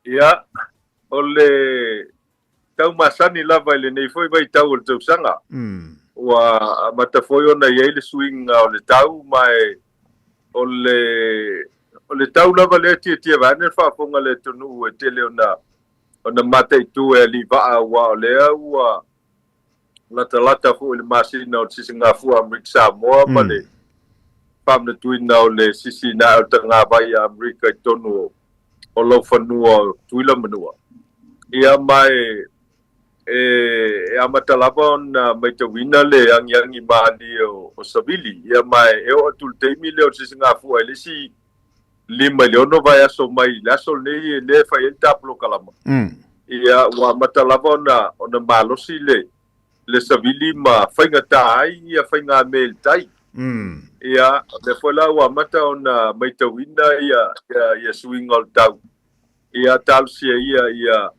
Ia, o le tau masani lava i lenei foi vaitau o le tausaga. Ua amata foi ona i ai le suiga o le tau, ma e o le, o le tau lava lea e tietie vaeane le faafofoga a le atunuu e tele ona, ona mataitu e alii vaa, aua o lea ua latalata foi i le masina o le sisigafua a Amerika Samoa ma le faamanatuina o le sisina ae o le tagavai a Amerika i totonu o laufanua o Tutuila ma Manua. Ia ma e, e amata lava ona maitauina le agiagi malie o savili. Ia ma e oo atu i le taimi lea o le sisigafua i le isi 5 i le 6 vaiaso mai le aso lenei e lea e fai ai le ta polokalama. Ia ua amata lava ona malosi le savili ma faigata ai ia faigamea i le tai. Ia, o lea foi la ua amata ona maitauina ia suiga o le tau. Ia talosia ia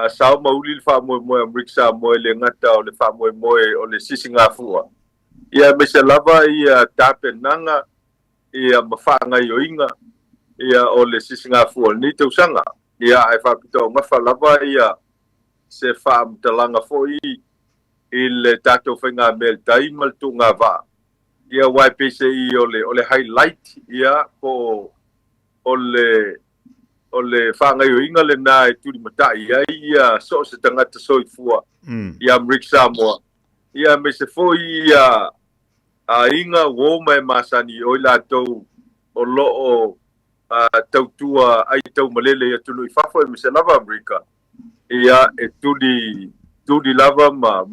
sao ma uli le faamoemoe a Amerika Samoa e le gata o le faamoemoe o le sisigafua, ia aemaise lava ia tapenaga ia ma faagaioiga ia o le sisigafua o lenei tausaga. Ia ae faapitoaugafa lava ia se faamatalaga foi i le tatou faigamea i le tai ma le tuugavaa, ia aua e peiseai o le o le highlight ia po o le o le faagaioiga lena e tulimatai ai ia so o se tagata soifua i Amerika Samoa, ia aemaise foi ia aiga, uo ma e masani o i latou o lo o tautua ai taumalele i atunuu i fafo aemaise lava Amerika, ia e tuli, tuli lava ma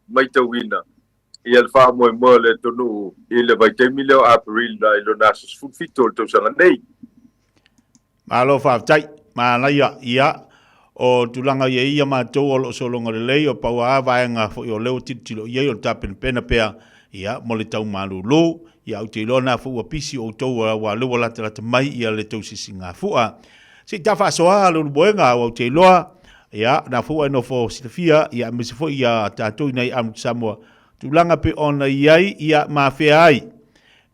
maitauina ia le faamoemoe o le atunuu i le vaitaimi lea o Aperila i lona aso 17 o le tausaga nei. Malo faafetai, manaia, ia, o tulaga ia ia matou o lo o sologa lelei, o pau lava vaega foi o lea ua tilotilo i ai o le tapenapena pea, ia, mo le tau malulu, ia, ou te iloa na foi ua pisi outou aua o lea ua latalata mai ia le tou sisigafua. Se i ta faasoa Leulumoega, aua ou te iloa, ia, na foi ua e nofo silafia, ia, aemaise foi ia tatou i inei i Amerika Samoa, tulaga pei ona i ai, ia, ma afea ai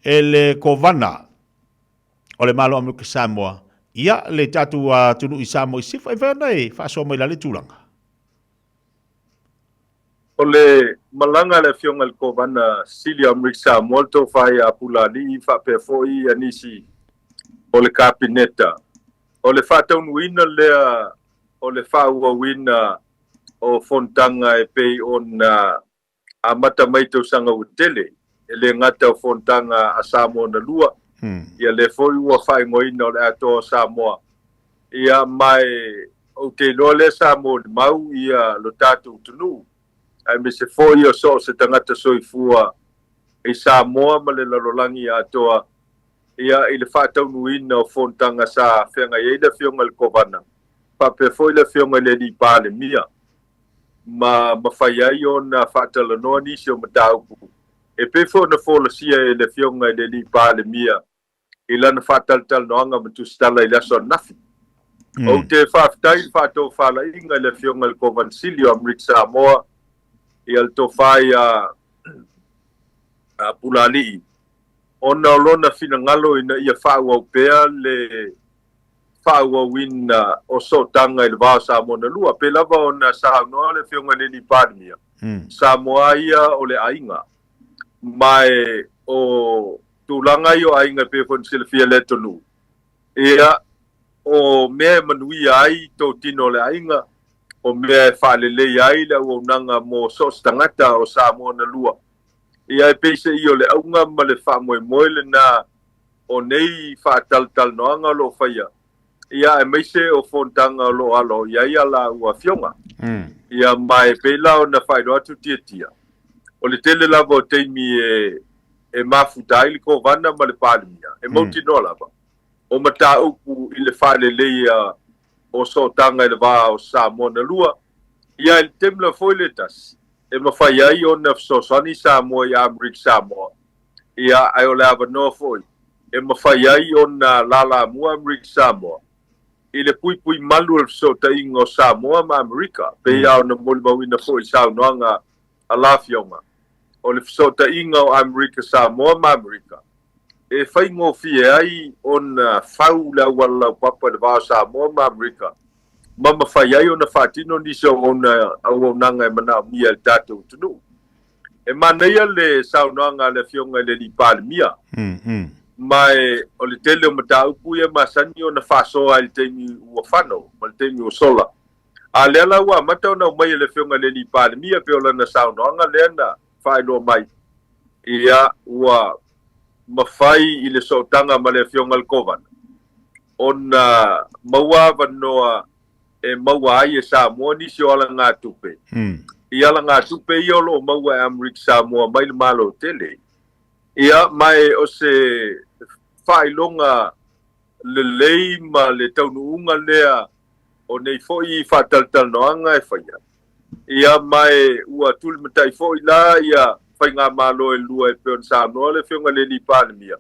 e le Kovana o le Malo o Amerika Samoa, ia, le tatou atunuu i Samoa i Sisifo, e mafai ona e faasoa mai la le tulaga. O le malaga a le Afioga i le Kovana Sili o Amerika Samoa, le Tofa ia Pulaalii faapea foi nisi o le Kapeneta, o le faataunuuina lea o le faaauauina o fonotaga e pei ona amata mai tausaga ua tele, e le gata o fonotaga a Samoa na lua, ia lea foi ua faaigoaina o le Atoa o Samoa. Ia ma e ou te iloa lea sa molimau ia lo tatou atunuu, aemaise foi o so o se tagata soifua i Samoa ma le lalolagi atoa, ia i le faataunuuina o fonotaga sa feagai ai le Afioga i le Kovana, faapea foi le Afioga i le Alii Palemia. ma mafai ai ona faatalanoa nisi o mataupu e pei foi ona folasia e le Afioga i le Alii Palemia i lana faatalatalanoaga ma tusitala i le aso ananafi. Ou te faafetai i le faatofalaiga i le Afioga i le Kovana Sili o Amerika Samoa, ia le Tofa ia Pulaalii, ona o lona finagalo ina ia faaauau pea le faaauauina o sootaga i le va o Samoa na lua. Pei lava ona saunoa le Afioga i le Alii Palemia, Samoa ia o le aiga, ma e o tulaga ia o aiga e pei foi ona silafia e le atunuu, ia, o mea e manuia ai totino o le aiga, o mea e faaleleia ai le auaunaga mo so o se tagata o Samoa na lua. Ia, e peiseai o le auga ma le faamoemoe lena o nei faatalatalanoaga o lo o faia, ia aemaise o fonotaga o lo o alo i ai a laua afioga. Ia ma e pei la ona faailoa atu Tiatia, o le tele lava o taimi e mafuta ai le Kovana ma le Palemia, e mautinoa lava o mataupu i le faaleleia o sootaga i le va o Samoa na lua, ia i le taimi lava foi le tasi, e mafai ai ona fesoasoani Samoa i Amerika Samoa Ia, ae o le avanoa foi e mafai ai ona lalamua Amerika Samoa i le puipui malu o le fesootaiga o Samoa ma Amerika, pei lava ona molimauina foi i saunoaga a la Afioga, o le fesootaiga o Amerika Samoa ma Amerika. e faigofie ai ona fau le auala laupapa i le va o Samoa ma Amerika, ma mafai ai ona faatino nisi o auaunaga e manaomia e le tatou atunuu. E manaia le saunoaga a le Afioga i le Alii Palemia, ma o le tele o mataupu ia e masani ona faasoa i le taimi ua fano ma le taimi ua sola. A lea la ua amata ona aumai e le Afioga i le Alii Palemia pei o lana saunoaga lea na faailoa mai, ia, ua mafai i le sootaga ma le Afioga i le Kovana ona maua avanoa e maua ai e Samoa nisi o alagatupe, i alagatupe ia o lo o maua e Amerika Samoa mai le Malo tele. Ia, ma o se faailoga lelei ma le taunuuga lea o nei foi faatalatalanoaga e faia. Ia, ma ua tulimatai foi la ia faigamalo e lua e pei ona saunoa le Afioga i le Alii Palemia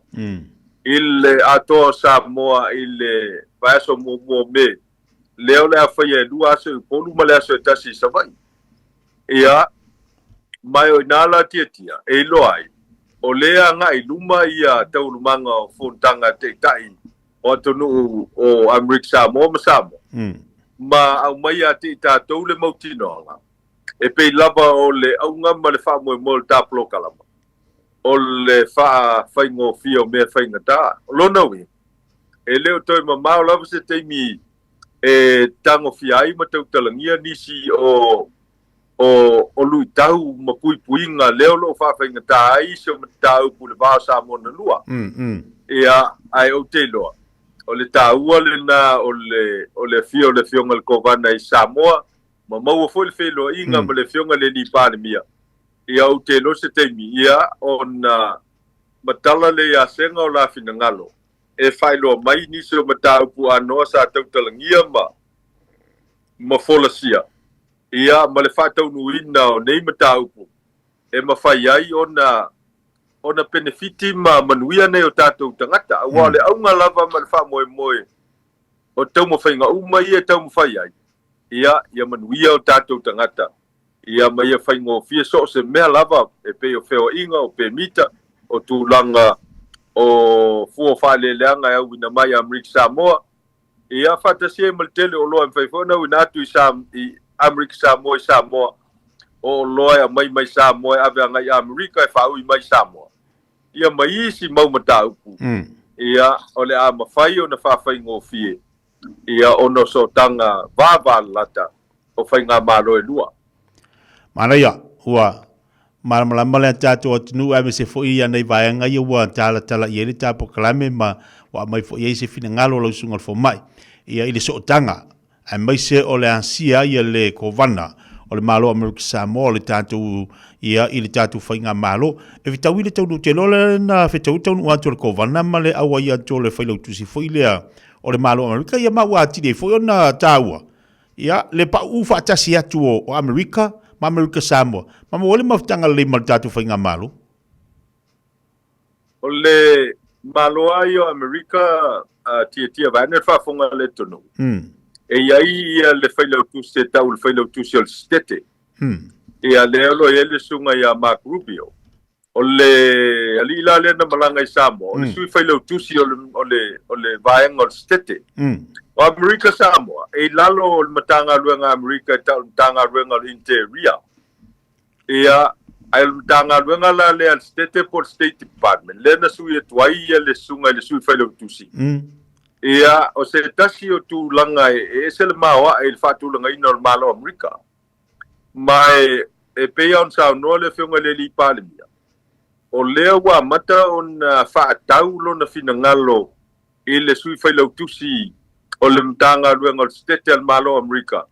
i le atoa o Samoa i le vaiaso muamua o Me, lea o le a faia e 2 aso i Upolu ma le aso e 1 i Savaii. Ia, ma o i ina la tiatia e iloa ai, o lea agai i luma ia taualumaga o fonotaga a taitai o atunuu o Amerika Samoa ma Samoa, ma aumai ia te i tatou le mautinoaga, e pei lava o le auga ma le faamoemoe o le ta polokalama, o le faafaigofie o mea faigata. O lona uiga, e le o toe mamao lava se taimi e tagofia ai ma tautalagia nisi o o luitau ma puipuiga lea o lo o faafaigata ai isi o mataupu i le va o Samoa na lua. Ia, ae ou te iloa, o le taua lena o le o le afio o le Afioga i le Kovana i Samoa, ma maua foi le feiloaiga ma le Afioga i le Alii Palemia. Ia, ou te iloa se taimi, ia, ona matala lea ia Sega o la finagalo e faailoa mai nisi o mataupu anoa sa tautalagia ma ma folasia, ia, ma le faataunuuina o nei mataupu e mafai ai ona ona penefiti ma manuia nei o tatou tagata, aua o le auga lava ma le faamoemoe o taumafaiga uma ia e taumafai ai, ia, ia manuia o tatou tagata, ia, ma ia faigofie so o se mea lava e pei o feoaiga, o pemita, o tulaga o fua faaeleeleaga e auina mai i Amerika Samoa, Ia, faatasi ai ma le tele o oloa e mafai foi ona auina atu i i Amerika Samoa i Samoa, o oloa e aumai mai Samoa e ave agai i Amerika e faaui mai i Samoa. Ia ma isi mau mataupu, ia, o le a mafai ona faafaigofie, ia, ona o sootaga vavalalata o faigamalo e lua. Manaia, ua malamalama le tatou atunuu aemaise foi ia nei vaega ia ua talatala i ai le ta polokalame ma ua aumai foi ai se finagalo o lau susuga i le fomai ia i le sootaga aemaise o le asia ia le Kovana o le Malo o Amerika Samoa o le tatou ia i le tatou faigamalo e fetaui le taunuu te iloa lea na fetaui le taunuu atu o le Kovana ma le auai atu o le Failautusi foi lea o le Malo o Amerika ia ma ua atili ai foi ona taua Ia, le pauu faatasi atu o Amerika ma Amerika Samoa, ma maua ai le mafutaga lelei ma le tatou faigamalo. O le Malo lava ia o Amerika, tiatia vaeane le faafofoga a le atunuu, e i ai ia le failautusi e tau o le failautusi o le Setete. Ia, lea o lo o i ai le susuga ia Mark Rubio. O le alii la lea na malaga i Samoa, o le sui failautusi o le, o le, o le vaega o le Setete. O Amerika Samoa, e i lalo o le Matagaluega a Amerika e tau o le Matagaluega o le Interior. Ia, ae o le Matagaluega la lea a le Setete po o le State Department, lea na sui atu ai ia le susuga i le sui failautusi. Ia, o se tasi o tulaga e ese le maoae i le faatulagaina o le Malo o Amerika. Ma e pei ona saunoa le Afioga i le Alii Palemia, o lea ua amata ona faatau lona finagalo i le Sui Failautusi o le Matagaluega o le Setete a le Malo o Amerika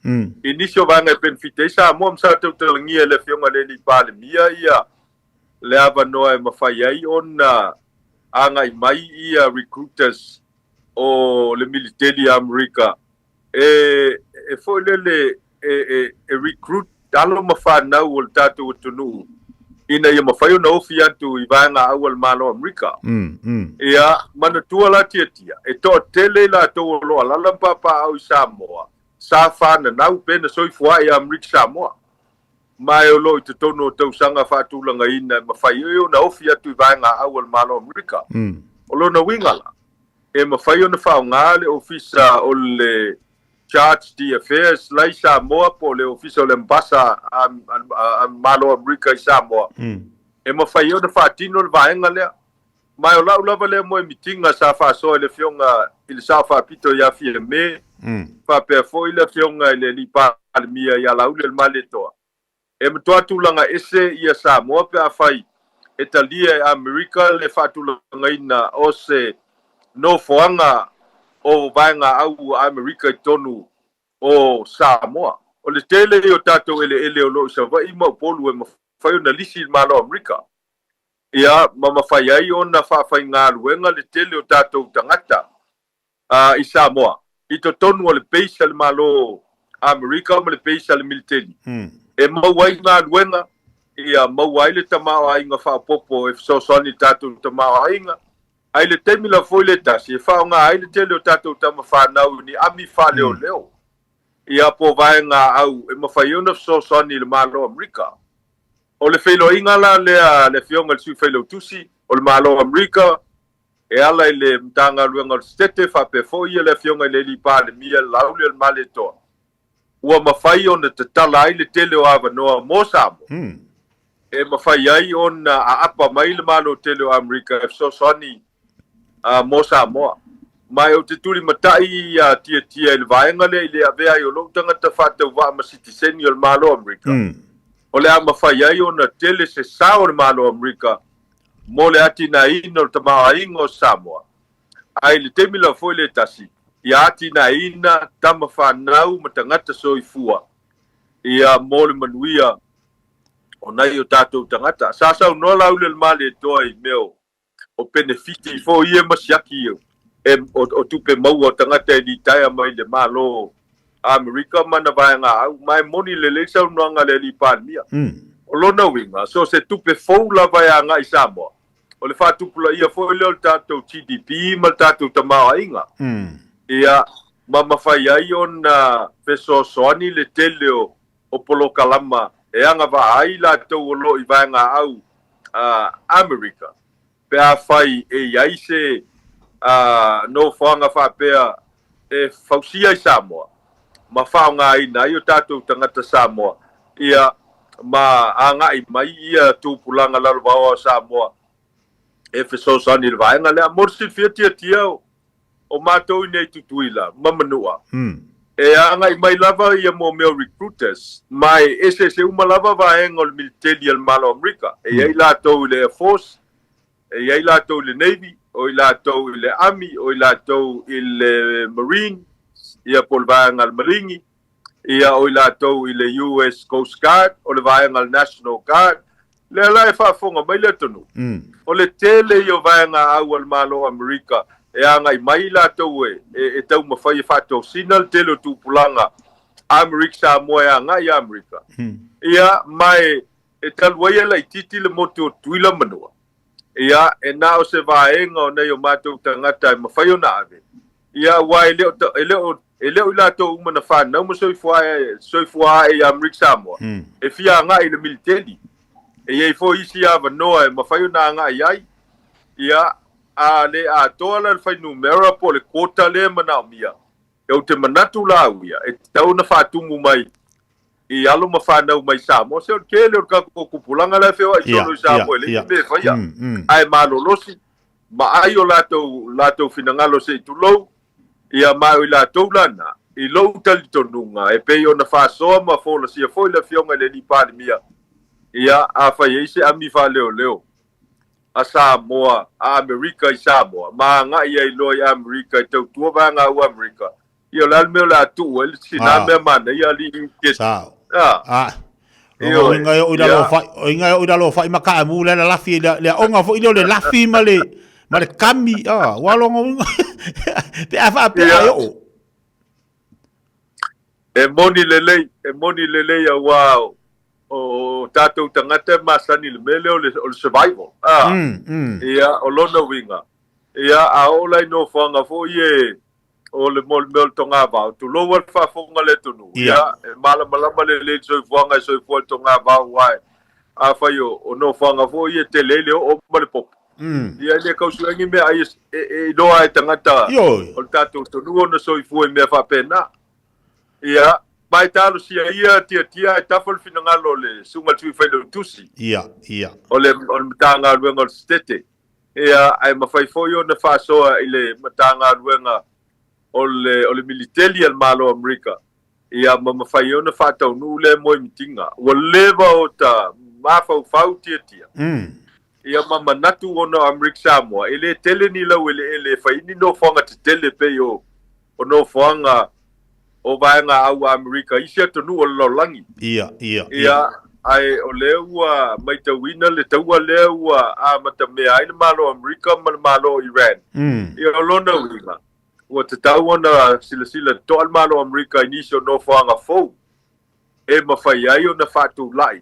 i nisi o vaega e penefiti ai Samoa ma sa tautalagia e le Afioga i le Alii Palemia ia le avanoa e mafai ai ona agai mai ia recruiters o le militeli a Amerika e foi lele e recruit alo ma fanau o le tatou atunuu ina ia mafai ona ofi atu i vaega au a le Malo o Amerika. Ia, manatua la tiatia, e toatele i latou o lo o alaala ma papaaao i Samoa, sa fananau pe na soifua ae i Amerika Samoa. Ma e o lo o i totonu o tausaga faatulagaina e mafai ai ona ofi atu i vaega au a le Malo o Amerika. O lona uiga la, e mafai ona faaaoga le Ofisa o le Charge d'Affaires la i Samoa po o le Ofisa o le Ambasa a Malo o Amerika i Samoa, e mafai ai ona faatino le vaega lea. Ma o lau lava lea moemitiga sa faasoa i le Afioga i le Sao Faapito ia Fiame, faapea foi le Afioga i le Alii Palemia ia Laaulialemalietoa, E matua tulaga ese ia Samoa pe afai e talia e Amerika le faatulagaina o se nofoaga o vaegaau a Amerika i totonu o Samoa. O le tele ia o tatou eleele o lo o i Savaii ma Upolu e mafai ona lisi i le Malo o Amerika, ia, ma mafai ai ona faafaigaluega le tele o tatou tagata i Samoa i totonu o le base a le Malo Amerika ma le base a le militeli e maua ai galuega, ia maua ai le tamaoaiga faaopoopo e fesoasoani i le tatou tamaoaiga, ae i le taimi lava foi le tasi e faaaoga ai le tele o tatou tama fanau i ni ami faaleoleo, ia po o vaega au e mafai ai ona fesoasoani i le Malo Amerika. O le feiloaiga la lea a le Afioga i le Sui Failautusi o le Malo Amerika, E ala i le Matagaluega o le Setete faapea foi le Afioga i le Alii Palemia Laaulialemalietoa, ua mafai ona tatala ai le tele o avanoa mo Samoa e mafai ai ona aapa mai le Malo tele o Amerika e fesoasoani mo Samoa. Ma ou te tulimatai ia Tiatia i le vaega lea i le avea ai o lou tagata faatauvaa ma sitiseni o le Malo o Amerika, o le a mafai ai ona tele se sao o le Malo o Amerika mo le atinaeina o le tamaoaiga o Samoa, a i le taimi lava foi le tasi, ia atinaeina tama fanau ma tagata soifua ia mo le manuia o nai o tatou tagata. Sa saunoa Laaulialemalietoa i mea o penefiti foi ia ma siaki e, o tupe maua o tagata e litaea mai le Malo Amerika ma ana vaega au, ma e moni lelei saunoaga a le Alii Palemia. O lona uiga, so o se tupe fou lava e agai i Samoa, o le faatupulaia foi lea o le tatou GDP ma le tatou tamaoaiga, ia, ma mafai ai ona fesoasoani le tele o polokalama e agavaa ai i latou o lo o i vaega au Amerika, pe afai e i ai se nofoaga faapea e fausia i Samoa ma faaaogaina ai o tatou tagata Samoa, ia, ma agai mai ia tupulaga lalovaoa o Samoa e fesoasoani i le vaega lea. Mo le silafia tiatia o matou i nei Tutuila ma Manua, e agai mai lava ia mo mea o recruiters, ma e eseese uma lava vaega o le militeli a le Malo o Amerika. E i ai latou i le Air Force, e i ai latou i le Navy, o i latou i le Army, o i latou i le Marine, ia po o le vaega a le Maligi, ia o i latou i le US Coast Guard, o le vaega a le National Guard. Lea la e faafofoga mai le atunuu, o le tele ia o vaega au a le Malo o Amerika e agai mai i latou e taumafai e faatosina le tele o tupulaga Amerika Samoa e agai i Amerika. Ia, ma e talu ai e laitiiti le motu o Tutuila ma Manua. Ia, e na o se vaega o nai o matou tagata e mafai ona ave. Ia, aua e le o, e le o, e le o i latou uma na fanau ma soifua ae, soifua ae i Amerika Samoa, e fia agai i le militeli. E i ai foi isi avanoa e mafai ona agai ai. Ia, a le atoa la le fuainumera po o le quota lea e manaomia, ou te manatu la au ia, e tatau ona faatumu mai i alo ma fanau mai Samoa, se o le tele o le tatou tupulaga la e feoai solo i Samoa e leai se mea e faia, ae malolosi ma ai o latou latou finagalo se i tulou, ia ma o i latou la na, i lou talitonuga e pei ona faasoa ma folasia foi le Afioga i le Alii Palemia, ia afai ai se ami faaleoleo a Samoa, a Amerika i Samoa, ma agai ai loa i Amerika e tautua vaega au Amerika, Ia o le a le mea o le a tuu ai le sina mea manaia alii ke. Sao. Ah. Ah. Ioe. Inga e o i lalo fai, o inga e o i lalo fai ma ka mu le la lafi le le onga foi le lafi ma le ma le kami ah wa longa uiga pe a fa pe a o. E moni lelei, e moni lelei auā o tatou tagata e masani i le mea lea o le survival. Ah. Ia, o lona uiga. Ia, a oo la i nofoaga foi e o le mo le mea o le togavao, tulou a le faafofoga a le atunuu, ia, e malamalama lelei le soifuaga e soifua i le togavao, aua afai o nofoaga foi ia e tele ai le oo ma le popo. Ia, e le kausuega ni meaai e iloa ai e tagata o le tatou atunuu ona soifua i mea faapena. Ia, ma e talosia ia tiatia ae tafa le finagalo o le Susuga i le Sui Failautusi o le Matagaluega o le Setete, ia, ae mafai foi ona faasoa i le Matagaluega o le Militeli a le Malo o Amerika, ia, ma mafai ai ona faataunuu lea moemitiga. Ua leva o ta mafaufau tiatia, ia, ma manatu ona o Amerika Samoa, e le tele ni laueleele e fai ai ni nofoaga tetele pei o nofoaga o vaega au a Amerika i isi atunuu o le lalolagi. Ia, ia, ia. Ae o lea ua matauina le taua lea ua amatamea ai le Malo o Amerika ma le Malo o Iran. Ia, o lona uiga, ua tatau ona silasila totoa le Malo o Amerika i nisi o nofoaga fou e mafai ai ona faatulai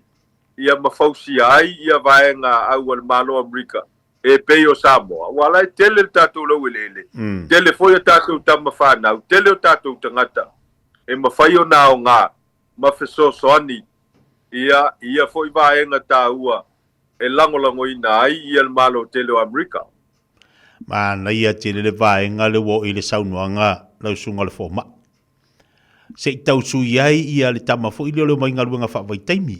ia ma fausia ai ia vaega au a le Malo o Amerika e pei o Samoa, aua la e tele le tatou laueleele, tele foi a tatou tama fanau, tele o tatou tagata e mafai ona aoga ma fesoasoani ia i ia foi vaega taua e lagolagoina ai ia le Malo tele o Amerika. Manaia tele le vaega lea ua oo i le saunoaga lau susuga o le fomai. Se i tau sui ai ia le tama foi lea o le omai galuega faavaitaimi.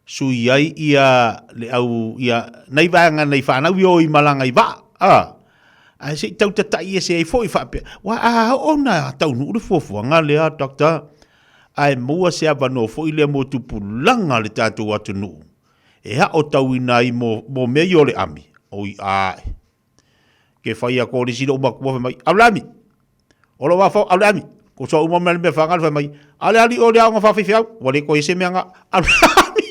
Sui ai ia le au ia nai vaega nai fanau i o i malaga i vaa. A. Ae se i tau tatai ese ai foi faapea, ua a oo na taunuu le fuafuaga lea, Doctor, ae maua se avanoa foi lea mo tupulaga le tatou atunuu e aotauina ai mo, mo mea ia o le ami. Oi, ae. Ke fai a ko le isi lou matua fai mai, Au le ami! O lou afau, au le ami! Ko soa uma mai le mea whangal fai mai, A le ali o le aoga whawhiwhiau, ua le koe se mea nga, au le ami!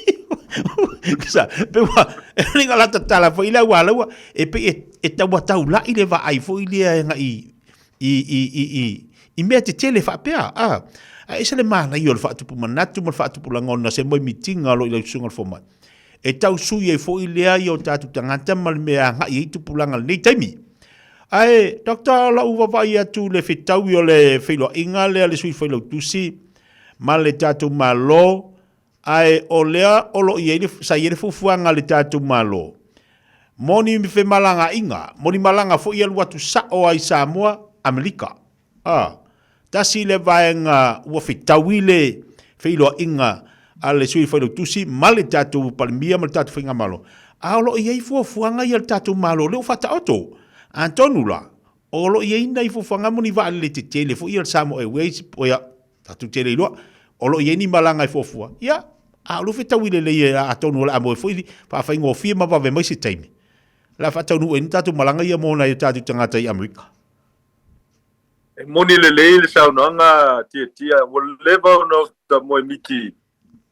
Sa, pe ua, e le nga lata tala foi le ua laua, e pe e, e taua taulai le vaai foi lea e ngai i, i, i, i, i mea tetele faapea, a. A ese le manaia o le faatupu manatu ma le faatupu lagona se moemitiga o lo o i lau susuga i le fomai. E tau sui ai foi lea i o tatou tagata ma le mea e agai ai tupulaga i lenei taimi. Ae, Doctor, o lau vaavaai atu i le fetaui o le feiloaiga lea a le Sui Failautusi ma le tatou Malo, ae o lea o lo o i ai le, sa i ai le fuafuaga a le tatou Malo mo ni femalagaaiga, mo ni malaga foi e alu atu sao ai Samoa, Amerika. A, tasi le vaega ua fetaui le feiloaiga a le Sui Failautusi ma le tatou Palemia ma le tatou Faigamalo, a o lo o i ai fuafuaga ia a le tatou Malo lea ua faataoto. Atonu la, o lo o i ai nai fuafuaga mo ni vaalele tetele foi ia le Samoa Airways, ia, tatou te le iloa, o lo o i ai ni malaga e fuafua, ia, a o lea ua fetaui lelei atonu o le a moe foi faafaigofie ma vave mai se taimi, o le a faataunuu ai ni tatou malaga ia mo nai o tatou tagata i Amerika. E moni lelei le saunoaga Tiatia, ua leva ona ou moemiti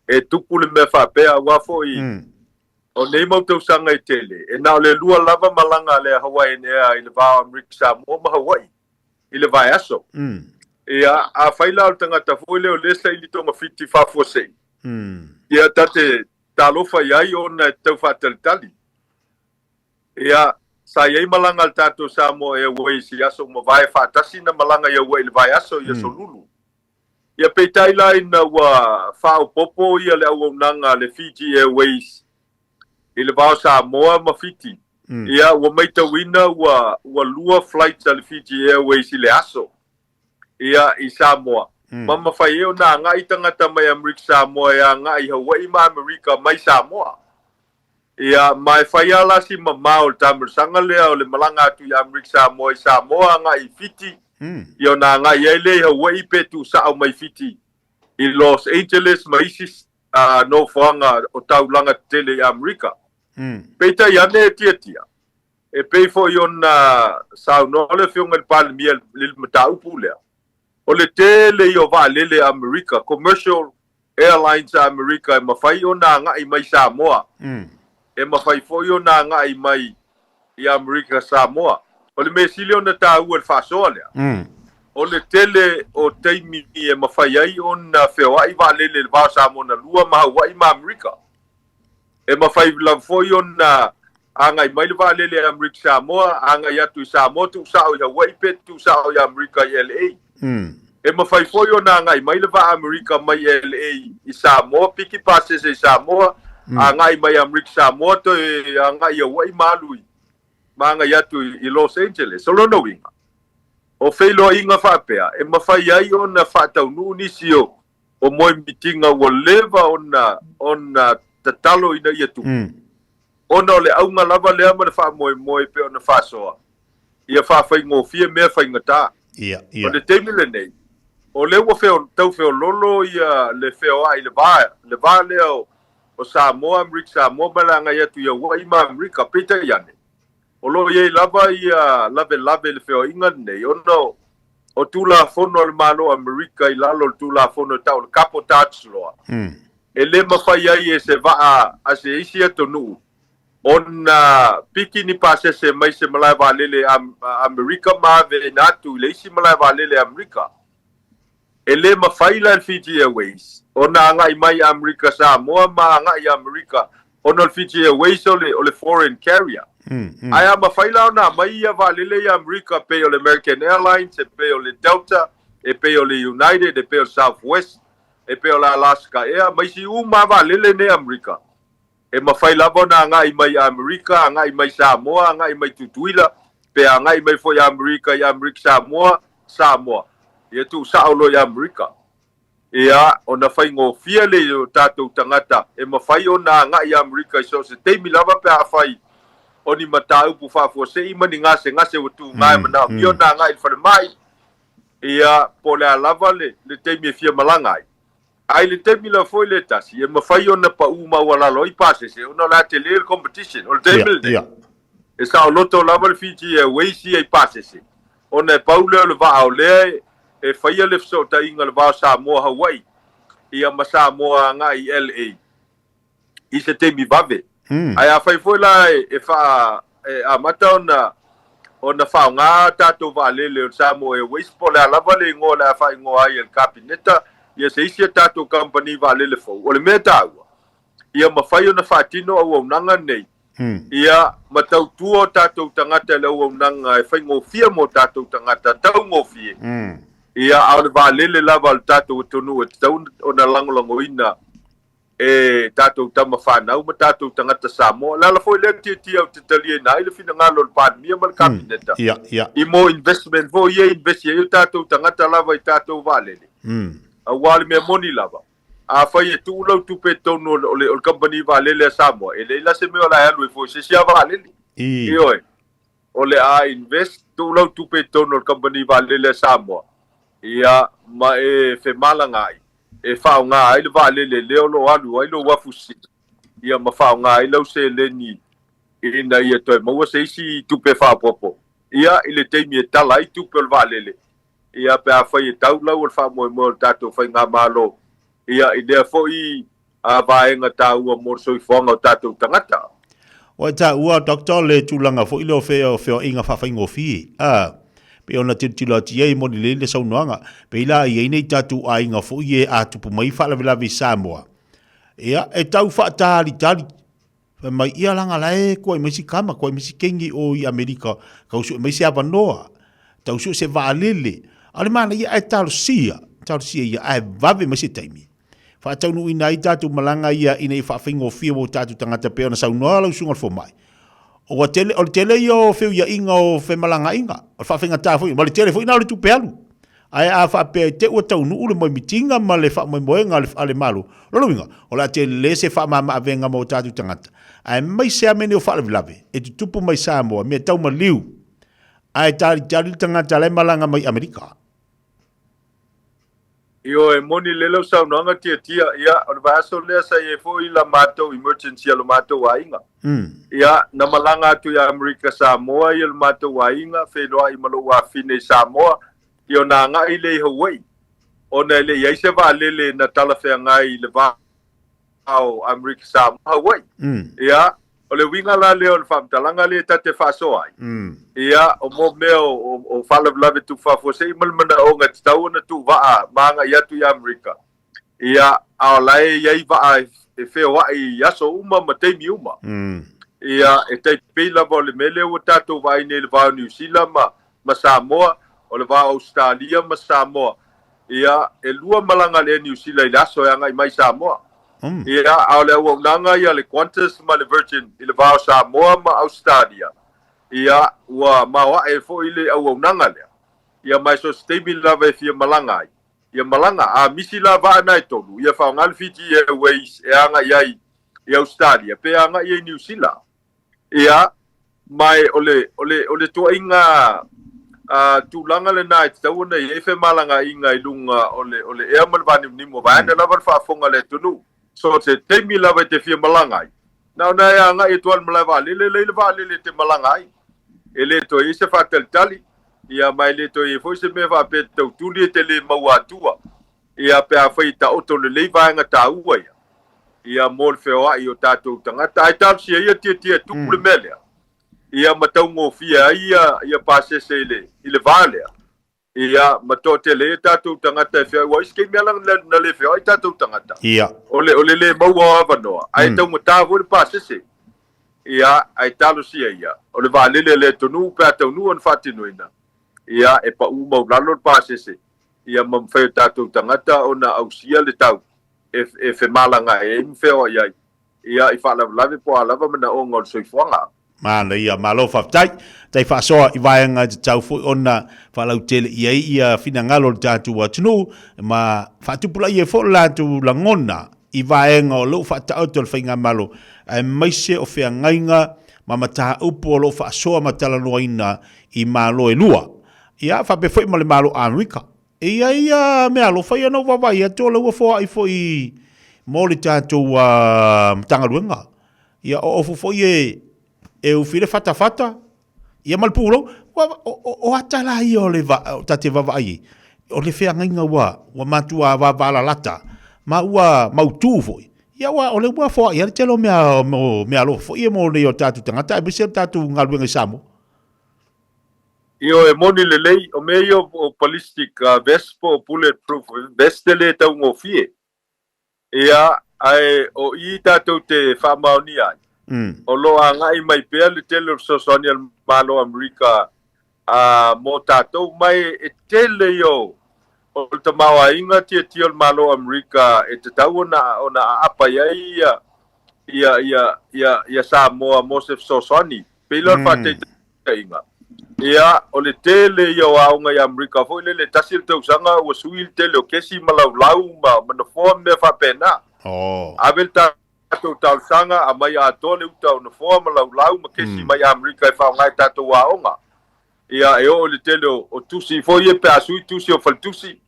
e tupu le mea faapea, aua foi o nei mau tausaga e tele, e na o le lua lava malaga a le Hawaiian Air i le va o Amerika Samoa ma Hawaii i le vaiaso. Ia, afai la o le tagata foi lea o lea e saili togafiti faafuasei, ia ta te talofa i ai ona e tau faatalitali. Ia, sa i ai malaga a le tatou Samoa Airways i aso ua mavae faatasi na malaga i Aua'i i le vaiaso i aso Lulu. Ia, peitai la ina ua faaopoopo ia le auaunaga a le Fiji Airways i le va o Samoa ma Fiti, ia, ua maitauina ua ua lua flights a le Fiji Airways i le aso, ia, i Samoa. Ma mafai ai ona agai tagata mai Amerika Samoa e agai i Hawaii ma Amerika mai Samoa. Ia, ma e fai lava la si mamao o le taamilosaga lea o le malaga atu i Amerika Samoa i Samoa agai i Fiti, ia ona agai ai lea i Hawaii pe tuusao mai Fiti i Los Angeles ma isi nofoaga o taulaga tetele i Amerika. Peitai ane e tiatia, e pei foi ona saunoa le Afioga i le Palemia i le mataupu lea, o le tele ia o vaalele a Amerika, commercial Airlines a Amerika e mafai ona agai mai Samoa, e mafai foi ona agai mai i Amerika Samoa. O le mea sili ona taua i le faasoa lea, o le tele o taimi e mafai ai ona feoai vaalele i le va o Samoa na lua ma Hawaii ma Amerika. E mafai lava foi ona agai mai le vaalele a Amerika Samoa, agai atu i Samoa tuusao i Hawaii pe tuusao i Amerika i LA. E mafai foi ona agai mai le vaa Amerika mai LA i Samoa, piki pasese i Samoa, agai mai Amerika Samoa toe agai i Hawaii ma alu i. ma agai atu i Los Angeles. O lona uiga, o feiloaiga faapea e mafai ai ona faataunuu nisi o o moemitiga ua leva ona ona tatalo ina ia tupu, ona o le auga lava lea ma le faamoemoe pei ona faasoa ia faafaigofie mea faigata. O le taimi lenei, o lea ua feo, tau feololo ia le feoai i le va, le va lea o, o Samoa, Amerika Samoa ma le agai atu i Hawaii ma Amerika, peitai ane, o lo o i ai lava ia lavelave i le feoaiga lenei, ona o, o Tulafono a le Malo o Amerika i lalo o le Tulafono e tau o le Cabotage Law, e le mafai ai e se vaa a se isi atunuu ona piki ni pasese mai se malae vaalele Amerika ma aveina atu i le isi malae vaalele Amerika. E le mafai la e le Fiji Airways ona agai mai Amerika Samoa ma agai i Amerika ona o le Fiji Airways o le, o le foreign carrier. Ae a mafai la ona aumai ia vaalele i Amerika pei o le American Airlines, e pei o le Delta, e pei o le United, e pei o le Southwest, e pei o le Alaska Air ma isi uma lava vaalele nei a Amerika, E mafai lava ona agai mai Amerika, agai mai Samoa, agai mai Tutuila, pe agai mai foi Amerika i Amerika Samoa, Samoa. Ia tuusao loa i Amerika. Ia, ona faigofie lea i o tatou tagata e mafai ona agai i Amerika i so o se taimi lava pe afai o ni mataupu faafuasei ma ni gasegase ua tuga e manaomia ona agai i le falemai, ia, po o le a lava le, le taimi e fia malaga ai. A i le taimi la foi le tasi, e mafai ona pau maualalo ai pasese ona o le a tele le competition. O le taimi lenei, e saoloto lava le Fiji Airways ia i pasese, ona e pau lea o le vaa o lea e faia le fesootaiga i le va o Samoa Hawaii ia ma Samoa agai i LA i se taimi vave. Ae afai foi la e faa e amata ona ona faaaoga tatou vaalele o le Samoa Airways po o le a lava le igoa o le a faaigoa ai e le Kapeneta ia se isi a tatou kamupani vaalele fou, o le mea taua, ia mafai ona faatino auaunaga nei ia ma tautua o tatou tagata i le auaunaga e faigofie mo tatou tagata, taugofie, ia a o le vaalele lava a le tatou atunuu e tatau ona lagolagoina e tatou tama fanau ma tatou tagata Samoa. O le ala foi lea tiatia ou te taliaina ai le finagalo o le Palemia ma le Kapeneta i mo investment foi ia e invest i ai o tatou tagata lava i tatou vaalele. Aua o le mea moni lava, afai e tuu lau tupe i totonu o le kamupani vaalele a Samoa, e leai la se mea o le a e alu ai fua i se isi lava vaalele. Ioe. O le a invest, tuu lau tupe i totonu o le kamupani vaalele a Samoa, ia, ma e femalagaai e faaaoga ai le vaalele lea o lo o alu ai lou afu sili, ia ma faaaoga ai lau seleni ina ia toe maua se isi tupe faaopoopo, ia, i le taimi e tala ai tupe o le vaalele, ia, pe afai e tau lau o le faamoemoe o le tatou faigamalo, ia, i lea foi vaega taua mo le soifuaga o tatou tagata. Ua e taua, Doctor, le tulaga foi lea o feoaiga faafaigofie, a, pei ona tilotilo atu i ai, e moni lelei le saunoaga. Pei la e i ai nei tatou aiga foi e a tupu mai faalavelave i Samoa, ia, e tau faatalitali, fai mai, ia leaga la e kuai mai si kama, kuai mai si kengi o i Amerika, tau sue mai se avanoa, tau sue se vaalele. A o le manaia ae talosia, talosia ia ae vave mai se taimi. Faataunuuina ai tatou malaga ia ina ia faafaigofie mo tatou tagata pei ona saunoa lau susuga i le fomai. Ua tele, o le tele ia o feuiaiga o femalagaaiga, o le faafaigata foi, ma le tele foi na o le tupe alu. Ae a faapea i te ua taunuu le moemitiga ma le faamoemoega a le Malo, o lona uiga, o le a tele se faamama-avega mo tatou tagata, aemaise lava mea nei o faalavelave e tutupu mai Samoa, mea tau maliu, ae talitali le tagata la e malaga mai Amerika. Ioe, moni lelei lau saunoaga Tiatia, ia, o le vaiaso lea sa i ai foi la matou emergency a lo matou aiga. Ia, na malaga atu i Amerika Samoa ia lo matou aiga, feiloai ma lou afine i Samoa, ia ona agai lea i Hawaii, ona e le i ai se vaalele na talafeagai i le va o Amerika Samoa, Hawaii. Ia, o le uiga la lea o le faamatalaga lea ta te faasoa ai, ia, o mo mea o faalavelave tupu faafuasei ma le manaoga e tatau ona tuu vaa ma agai atu i Amerika, ia, a o la e i ai vaa e feoai i aso uma ma taimi uma. Ia, e tai pei lava o le mea lea ua tatou vaai nei i le va o Niu Sila ma Samoa, o le va o Ausetalia ma Samoa, Ia, e lua malaga a le Air New Sila i le aso e agai mai i Samoa. Ia, a o le auaunaga ia a le Qantas ma le Virgin i le va o Samoa ma Ausetalia, Ia, ua maoae foi le auaunaga lea. Ia ma e so o se taimi lava e fia malaga ai, ia malaga. A misi la vaa na e tolu, ia faaaoga le Fiji Airways e agai ai i Ausetalia pe agai ai i Niu Sila. Ia, ma e o le, o le, o le tuaiga a, tulaga lena e tatau ona i ai femalagaaiga i luga o le, o le ea ma le vanimonimo, vaeane lava le faafofoga a le atunuu. So o se taimi lava e te fia malaga ai, na ona e agai atu lava i le malae vaalele, lea i le vaalele e te malaga ai. E le toe i ai se faatalitali, ia ma e le toe i ai foi se mea faapea e te tautuli e te le maua atua, ia pe afai e taoto lelei vaega taua ia, ia mo le feoai o tatou tagata. Ae talosia ia tiatia e tupu le mea lea, ia ma taugofie ai ia, ia pasese i le, i le va lea. Ia, ma toatele ai tatou tagata e feoai, aua o isi taimi lava na, na le feoai tatou tagata. Ia. O le, o le le maua o avanoa, ae taugata foi le pasese. Ia, ae talosia ia, o le vaalele a le atunuu pe a taunuu ona faatinoina, ia, e pau maulalo le pasese, ia ma mafai o tatou tagata ona ausia le tau e, e femalagaai ai ma feoai ai, ia, i faalavelave po o a lava manaoga o le soifuaga. Manaia, malo faafetai. Tai faasoa i vaega e tatau foi ona faalautele i ai ia finagalo o le tatou atunuu ma faatupulaia ai foi lo latou lagona i vaega o lo o faataoto e le Faigamalo aemaise o feagaiga ma mataupu o lo o faasoa ma talanoaina i Malo e lua. Ia, faapea foi ma le Malo Amerika. E i ai ia meaalofa ia na ou vaavaai atu o lea ua foai foi mo le tatou Matagaluega. Ia o ofu foi e e ufi le fatafata ia ma le pulou. Ua, o, o, o ata la ia o le va, o ta te vaavaai ai, o le feagaiga ua, ua matua vavalalata ma ua mautū foi. Ia ua, o lea ua foai ai le tele o mea, o meaalofa foi ia mo nei o tatou tagata aemaise o le tatou galuega i Samoa. Ioe, e moni lelei, o mea ia o ballistic vest po o bullet proof vest e le taugofie. Ia, ae o i tatou te faamaonia ai, o lo o agai mai pea le tele o fesoasoani a le Malo o Amerika mo tatou, ma e tele ia o le tamaoaiga tiatia o le Malo o Amerika e tatau ona aapa i ai ia Samoa mo se fesoasoani. Pei la o le faataitaiga, ia, o le tele ia o aoga i Amerika foi lele, tasi le tausaga ua sui le tele o kesi ma laulau ma nofoa ma mea faapena. Ave le tatou talosaga, aumai atoa le uta o nofoa ma laulau ma kesi mai Amerika e faaaoga i tatou aoga. Ia, e oo i le tele o tusi foi ia pe a sui tusi o faletusi,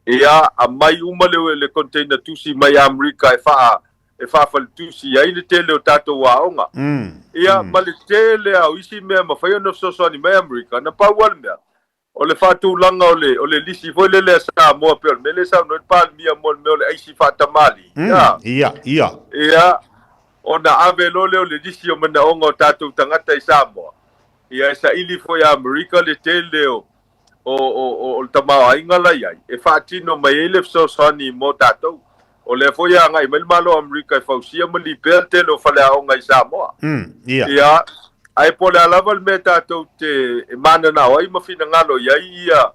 ia, aumai uma le container tusi mai Amerika e faa e faafaletusi ai le tele o tatou aoga. Ia, ma le tele lava o isi mea e mafai ona fesoasoani mai Amerika, na pau lava le mea, o le faatulaga o le, o le lisi foi lele a Samoa pei o le mea lea e saunoa ai le Palemia mo le mea o le aisi faatamalii. Ia. Ia, ia. Ia, ona ave loa lea o le lisi o manaoga o tatou tagata i Samoa, ia e saili foi e Amerika le tele o, o, o, o le tamaoaiga la i ai, e faatino mai ai le fesoasoani mo tatou. O lea foi e agai mai le Malo o Amerika e fausia ma lipea le tele o faleaoga i Samoa. Ia. Ia, ae po o le a lava le mea tatou te mananao ai ma finagalo i ai ia,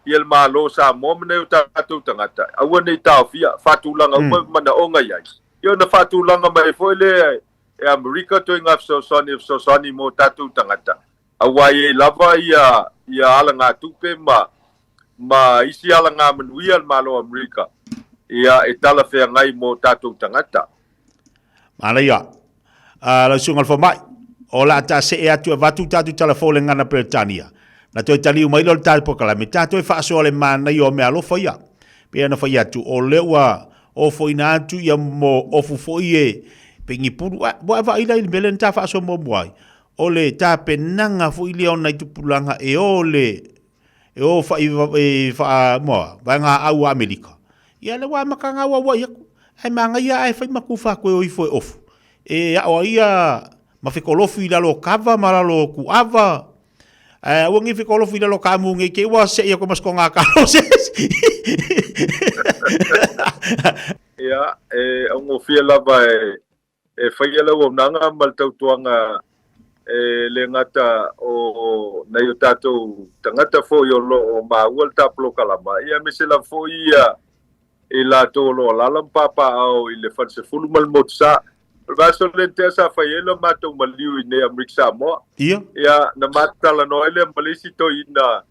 ia le Malo o Samoa ma nai o tatou tagata, aua ne i taofia, faatulaga uma manaoga i ai. Ia ona faatulaga mai foi lea e Amerika ituaiga fesoasoani e fesoasoani mo tatou tagata, aua e i ai lava ia, ia alagatupe ma, ma isi alagamanuia a le Malo o Amerika, ia, e talafeagai mo tatou tagata. Manaia. Lau Susuga i le Fomai, o le a ta see atu e avatu tatou tala fou i le gagana Peretania. Na toe taliu mai lea o le tatou polokalame, ta toe faasoa le manaia o meaalofa ia. Pei ona fai atu, o lea ua ofoina atu ia mo ofu foi e pegipulu. Ua e vaai la i le mea lea na ta faasoa muamua ai, o le tapenaga foi lea o nai tupulaga e o le e o fai e faa moa vaega au a Amerika. Ia le ua amata na auauai atu. Ae manaia ae fai ma tufa atu e o ifo e ofu. E ao ai ia ma fekolofi i lalo o kava ma lalo o kuava. Ae aua nei fekolofi i lalo o kaamu nei te i ua se'i atu ma se toga talo se isi. Ia, e augofie lava e e faia le auaunaga ma le tautuaga e le gata o nai o tatou tagata foi o lo o maua le tapolokalama, ia aemaise lava foi ia i latou o lo o alaala ma papaaao i le Falesefulu ma le Motusa. O le vaiaso lea na tea sa fai ai lo matou maliu i inei Amerika Samoa. Ia. Ia, na matalanoa ai lea ma le isi toeaina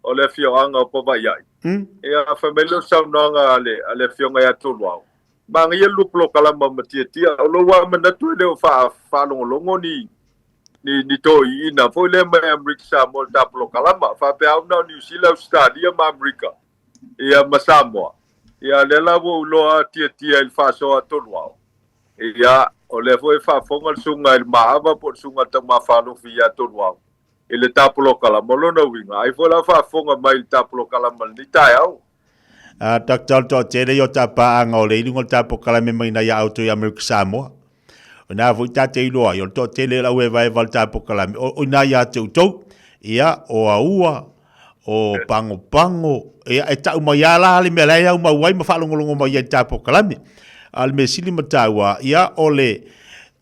o le afioaga o Pavaiai. Ia, fai mai lea o saunoaga a le, a le afioga ia Toluao, Manaia le lua polokalama ma Tiatia, o lou lava manatu e le o faalogologo ni, ni, ni toeaiina foi lea mai Amerika Samoa i le ta polokalama. Faapea au na o Niu Sila, Ausetalia ma Amerika, ia ma Samoa. Ia, lea la ua ou iloa Tiatia i le faasoa a Toluao. Ia, o lea foi e faafofoga le susuga i le Maava po o le susuga i le Taumafalofi ia Toluao i le ta polokalama. O lona uiga, ai foi la o faafofoga mai i le ta polokalama i lenei taeao. A Doctor o le toatele ia o ta paaga o lea i luga o le ta polokalame mai ina ia outou i Amerika Samoa. O ina foi ta te iloa ai, o le toatele o le auevaeva o le ta polokalame, o ina ia te outou, ia, o Aua, o Pagopago, ia, e tau mai lava la le mea la e aumau ai ma faalogologo mai ai i le ta polokalame. A o le mea sili ma taua, ia, o le,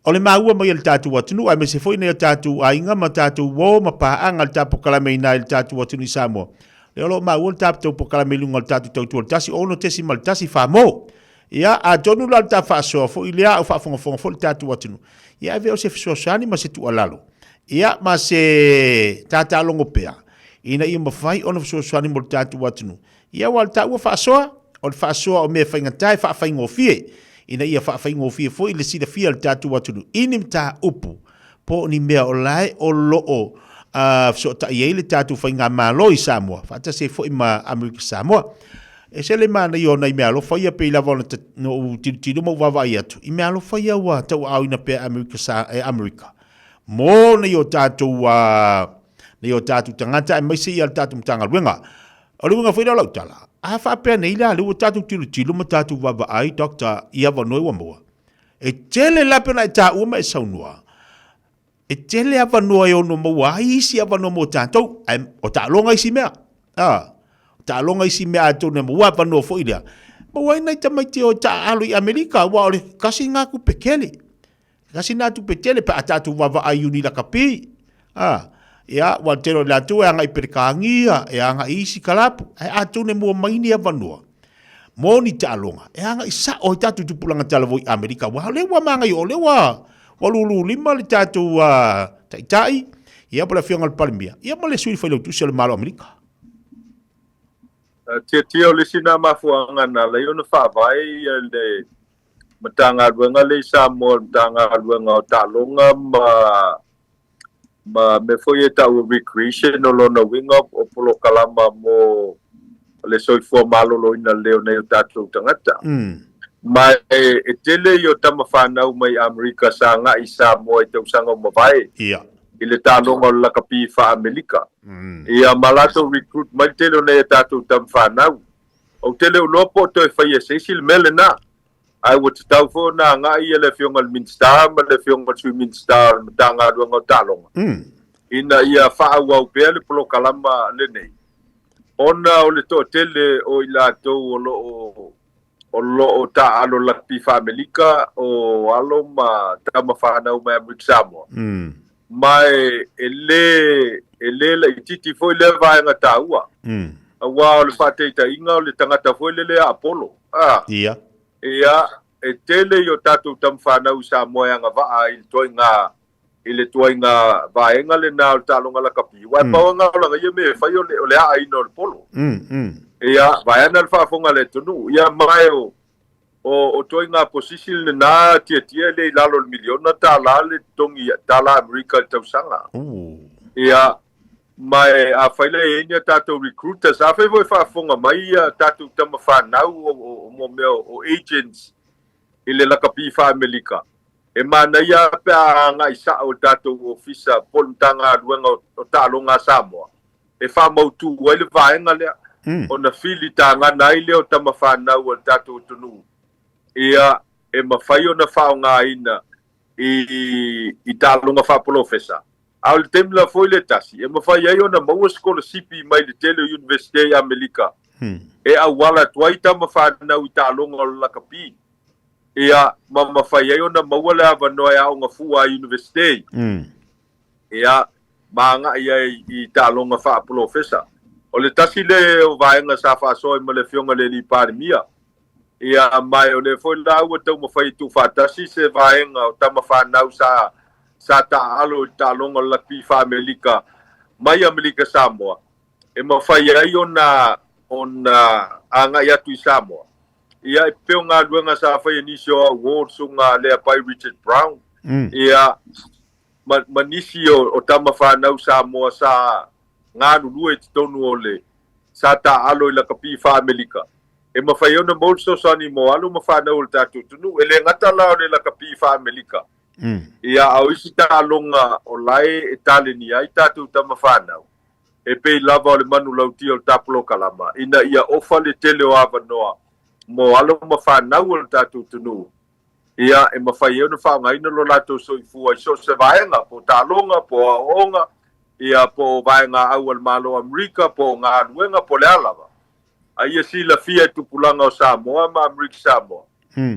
o le maua mai e le tatou atunuu, aemaise foi nai o tatou aiga ma tatou uo ma paaga i le ta polokalame i ina i le tatou atunuu i Samoa. Lea o lo o maua le tatou polokalame i luga o le tatou tautua i le 16.1 Famo. Ia, atonu la o le ta faasoa foi lea a o faafogafoga foi le tatou atunuu, ia ave o se fesoasoani ma se tuualalo, ia, ma se tatalogo pea, ina ia mafai ona fesoasoani mo le tatou atunuu. Ia, aua o le taua faasoa, o le faasoa o mea faigata e faafaigofie, ina ia faafaigofie foi le silafia o le tatou atunuu i ni mataupu po o ni mea o la e o lo o fesootai ai le tatou faigamalo i Samoa, faatasi ai foi ma Amerika Samoa. E ese le manaia o nai meaalofa ia pei lava ona ou tilotilo ma ou vaavaai atu i meaalofa ia ua tauaaoina pea e Amerika, e Amerika mo nai o tatou, nai o tatou tagata aemaise ia le tatou Matagaluega. O le uiga foi lea o lau tala, a faapea nei la, lea ua tatou tilotilo ma tatou vaavaai, Doctor, i avanoa ua maua, e tele la pei ona e taua ma e saunoa, E tele avanoa e ono maua ai isi avanoa mo tatou, ae o taaloga isi mea. A, o taaloga isi mea atonu e maua avanoa foi lea. Maua ai nai tamaiti o taaalo i Amerika, aua o le kasi lena tupe tele. Kasi lena tupe tele pe a tatou vaavaai i uni lakapi. A, ia, ua tele o i latou e agai i Peretania, e agai i isi kalapu, ae atonu e maua mai ni avanoa mo ni taaloga e agai sao ai tatou tupulaga talavou i Amerika, aua o lea ua manaia, o lea ua ua lululima le tatou taitai, ia po o le afioga i le Palemia, ia ma le sui failautusi o le Malo o Amerika. Tiatia o le isi lena mafuaaga na ala ai ona faavae le Matagaluega lea i Samoa, le Matagaluega o Taaloga ma ma mea foi ia e tau o recreation, o lona uiga o polokalama mo le soifua maloloina lelei o nai o tatou tagata. Ma e tele i o tama fanau mai Amerika sa agai i Samoa i tausaga ua mavae i le taaloga o le lakapi faa-Amelika. Ia ma latou recruit mai le tele o nai a tatou tama fanau. Ou te le o iloa po o toe faia e se isi le mea lena. Ae ua tatau foi ona agai le Afioga i le Minisita ma le Afioga i le Sui Minisita o le Matagaluega o Taaloga ina ia faaauau pea le polokalama lenei ona o le toatele o i latou o lo o o lo o taaalo lakapi faa-Amerika o alo ma tama fanau mai Amerika Samoa. Ma e le e le laitiiti foi lea vaega taua. Aua o le faataitaiga o le tagata foi lele a Apollo. A. Ia. Ia, e tele i o tatou tama fanau i Samoa e agavaa i le toaiga i le tuaiga vaega lena o le taaloga lakapi, aua e pau lava o lana ia mea e fai o le o le aaina o le polo. Ia, vaeane le faafofoga a le atunuu. Ia, ma e o o o toaiga posisi lena tiatia e le i lalo o le miliona tala le totogi tala Amerika i le tausaga. Ia, Ma e afai la e i ai ni a tatou recruiters, afai foi e faafofoga mai a tatou tama fanau o mo mea o agents i le lakapi faa-Amelika, e manaia lava pe a agai sao i le tatou ofisa po o le Matagaluega o Taaloga a Samoa e faamautu ai le vaega lea, ona filitagana ai lea o tama fanau a le tatou atunuu ia e mafai ona faaaogaina i taaloga faapolofesa. A o le taimi la foi le tasi, e mafai ai ona maua sikolasipi mai le tele o Iunivesite i Amelika e auala atu ai tama fanau i taaloga o le lakapi, ia, ma mafai ai ona maua le avanoa e aoga fua ai Iunivesite, ia, ma agai ai i taaloga faapolofesa. O le tasi lea o vaega sa faasoa ai ma le Afioga i le Alii Palemia. Ia, ma o lea foi la ua taumafai e tuufaatasi se vaega o tama fanau sa sa taaalo i le taaloga o le lakapi faa-Amerika mai Amerika Samoa e mafai ai ona ona agai atu i Samoa. Ia, e pei o galuega sa faia e nisi o au uo, le susuga Leapai Richard Brown, ia, ma, ma nisi o, o tama fanau Samoa sa galulue i totonu o le sa taaalo i lakapi faa-Amerika. E mafai ai ona maua le fesoasoani mo alo ma fanau o le tatou atunuu. E le gata la o le lakapi faa-Amerika, ia, a o isi taaloga o la e talenia ai tatou tama fanau, e pei lava o le manulauti o le ta polokalama, ina ia ofa le tele o avanoa mo alo ma fanau o le tatou atunuu, ia, e mafai ai ona faaaogaina lo latou soifua i so o se vaega, po o taaloga, po o aoaoga, ia, po o vaegaau a le Malo o Amerika, po o galuega, po o le a lava. A ia silafia e tupulaga o Samoa ma Amerika Samoa,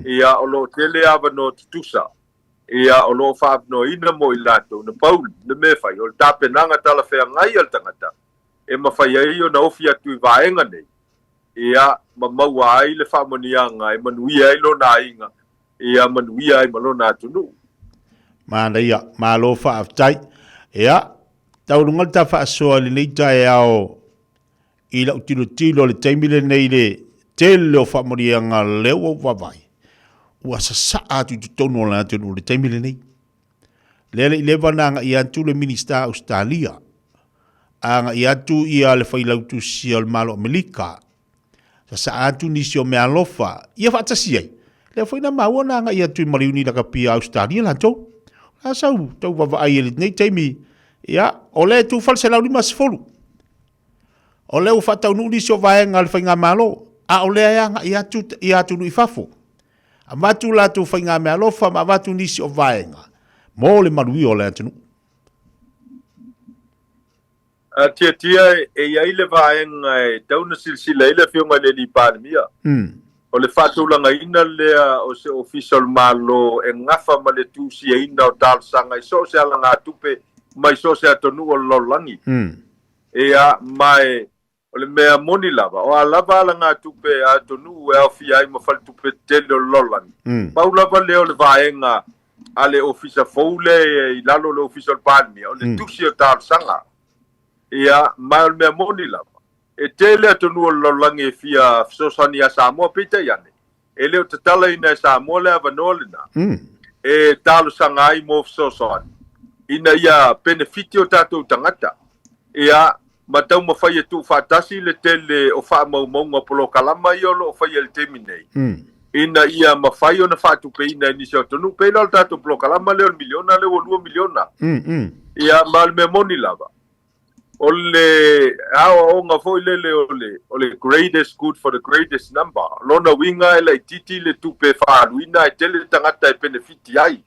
ia, o lo o tele avanoa tutusa, ia, o lo o faaavanoaina mo i latou. Na pau le mea e fai, o le tapenaga talafeagai a le tagata e mafai ai ona ofi atu i vaega nei, ia, ma maua ai le faamanuiaga e manuia ai lona aiga, ia manuia ai ma lona atunuu. Manaia, malo faafetai. Ia, taualuga le ta faasoa i lenei taeao i lau tilotilo i le taimi lenei i le tele o faamanuiaga lea ua ou vaavaai, ua sasaa atu i totonu o le atunuu i le taimi lenei. Lea le i leva ona agai atu le Minisita o Ausetalia, agai atu ia le Failautusi o le Malo o Amerika, sasaa atu nisi o meaalofa, ia faatasi ai. Lea foi na maua na agai atu i maliuni lakapi a Ausetalia latou. O le a sau tau vaavaai i lenei taimi, ia, o lea e tufa le 150. O lea ua faataunuu nisi o vaega a le Faigamalo, a o lea e agai atu i atunuu i fafo. Avatu latou faigameaalofa ma avatu nisi o vaega mo le manuia o le atunuu. A tiatia e i ai le vaega e tau na silasila ai le Afioga i le Alii Palemia. O le faatulagaina lea o se Ofisa o le Malo e gafa ma le tusiaina o talosaga i so o se alagatupe mai so o se atunuu o le lalolagi. Ia, ma e, o le mea moni lava, o a lava alagatupe a atunuu e aofia ai ma faletupe tetele o le lalolagi, pau lava lea o le vaega a le Ofisa fou lea i lalo o le Ofisa o le Palemia, o le tusi o talosaga. Ia, ma o le mea moni lava, e tele atunuu o le lalolagi e fia fesoasoani iā Samoa, peitai ane, e le o tatalaina e Samoa le avanoa lena e talosaga ai mo fesoasoani ina ia penefiti o tatou tagata, ia, ma taumafai e tuufaatasi le tele o faamaumauga o polokalama ia o lo o faia i le taimi nei, ina ia mafai ona faatupeina e nisi o atunuu. Pei la o le tatou polokalama lea o le miliona lea ua $2 miliona. Ia, ma o le mea moni lava, o le aoaoga foi lele o le, o le greatest good for the greatest number. Lona uiga e laitiiti le tupe e faaaluina ae tele tagata e penefiti ai.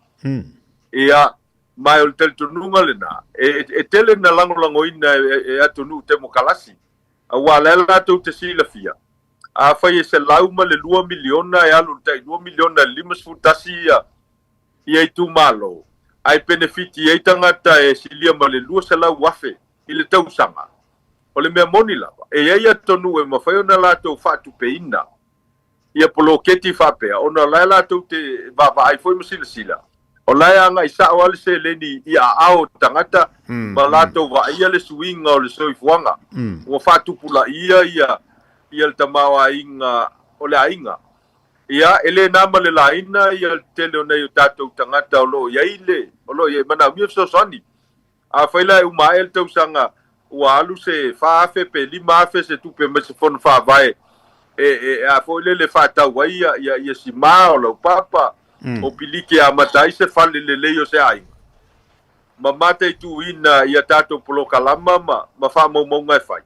Ia, ma o le talitonuga lena, e, e tele na lagolagoina e, e atunuu temokalasi, aua o lea latou te silafia, afai e $102 miliona e alu i le tai $2 miliona i le 51 ia, ia itumalo, ae penefiti ai tagata e silia ma le 200,000 i le tausaga. O le mea moni lava, e i ai atunuu e mafai ona latou faatupeina ia poloketi faapea, ona o la e latou te vaavaai foi ma silasila, o la e agai sao lava le seleni i aao o tagata ma latou vaaia le suiga o le soifuaga ua faatupulaia ia ia le tamaoaiga o le aiga. Ia, e le na ma le laina ia le tele o nei o tatou tagata o lo o i ai le, o lo o i ai, manaomia fesoasoani. Afai la e uma ae le tausaga ua alu se 4,000 pe 5,000 se tupe mai se fono faavae e, e, a foi lele faatau ai ia, ia, ia simā o laupapa, o piliki e amata ai se fale lelei o se aiga, ma mataituina ia tatou polokalama ma, ma faamaumauga e fai.